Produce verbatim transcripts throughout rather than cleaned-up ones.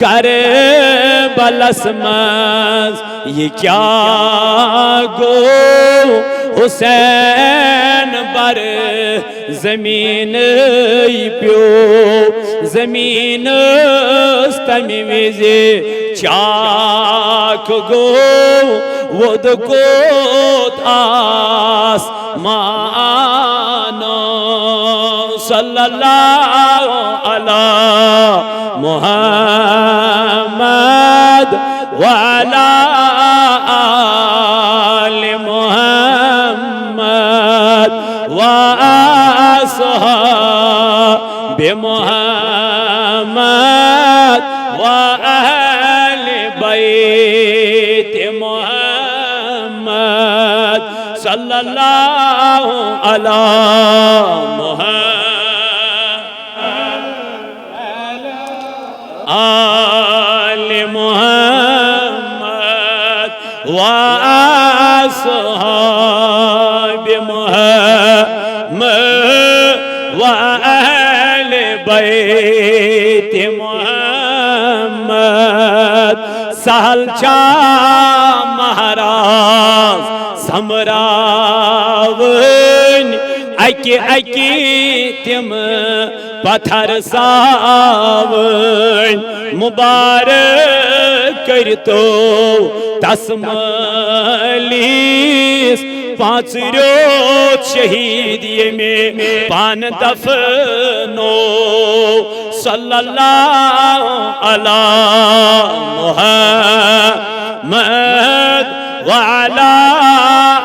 کربلس منٛز یہِ کیٛاہ گوٚو؟ حسین بر زمینٕے پیوٚو، زمین ٲس تمہِ وِزِ چاک گوٚو، ووٚد کوٚت آسمانو۔ صلی اللہ علی محمد وعلی آل محمد وأصحاب محمد وأهل بيت محمد صلى الله على محمد آل محمد وأصحاب محمد وأهل بيت محمد۔ سہل چھا مہراز سمراوٕنۍ، اکہِ اکہِ تِم پتھر ساوٕنۍ، مبارک کٔرتو تس مٲلِس پانٛژھ رٮ۪تھ شہید ییٚمہِ پانہٕ دفنو۔ صلی اللہ علی محمد وعلی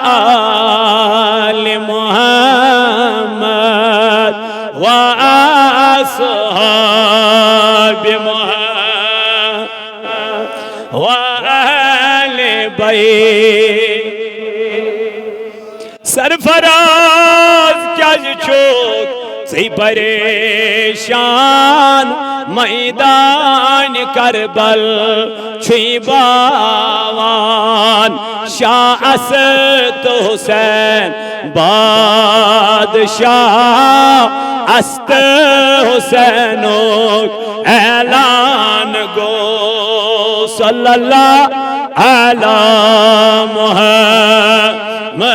آل محمد وأصحاب محمد وأهل بيت۔ سرفراز کیازِ چھُکھ ژٕے پریشان؟ میدان کربل چھُے باوان شاہ اسد حسین بادشاہ است حسینُک اعلان گوٚو۔ صلی اللہ علی محمد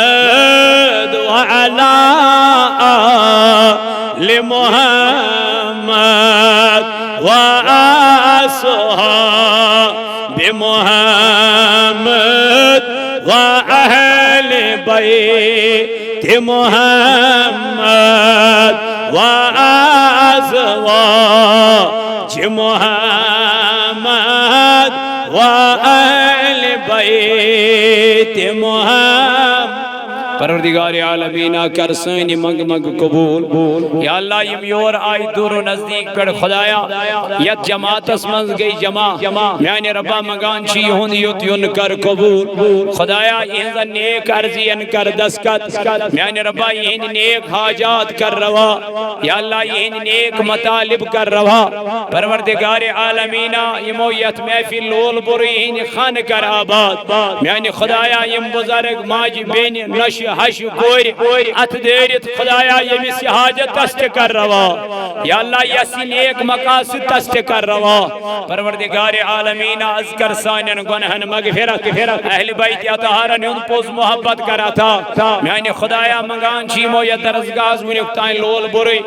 وعلی آل محمد وأصحاب محمد وأهل بيت محمد وأزواج محمد وأهل بيت محمد۔ پروردگار عالمینا، کر سٲنۍ یہِ منٛگہٕ منٛگہٕ قبول۔ یا اللہ، یِم یور آیہِ دوٗر و نزدیٖک پٮ۪ٹھ، خدایا، یتھ جماعتس منٛز گٔے جمع، میانہِ ربا منٛگان چھِ یِہُنٛد یُتھ یُن کر قبول۔ خدایا، یِہنٛزن نیک عرضین کر دستخط۔ میانہِ ربا، یِہنٛدۍ نیک حاجات کر روا۔ یا اللہ، یِہنٛدۍ نیک مطالب کر روا۔ پروردگار عالمینا، یِمو یتھ محفل لول بوٚرُے، یِہنٛدِ خانہٕ کر آباد۔ میانہِ خدایا، یِم بزرگ، ماجہِ، بیٚنہِ، نۄشہِ، ہشہِ، کورِ، اتھٕ دٲرِتھ، خدایا، ییٚمِس یہِ حاجت، تس تہِ کر روا۔ یا اللہ، یس یہِ نیک مقاصد، تس تہِ کر روا۔ پروردگار عالمینا، از کر سانٮ۪ن گۄنہن مغفرت۔ اہل بیت اطہارن ہُنٛد پوٚز محبت کر عطا۔ میانہِ خدایا، منٛگان چھِ یِمو یتھ درسگاہس وُنیُک تام لول بوٚرُے۔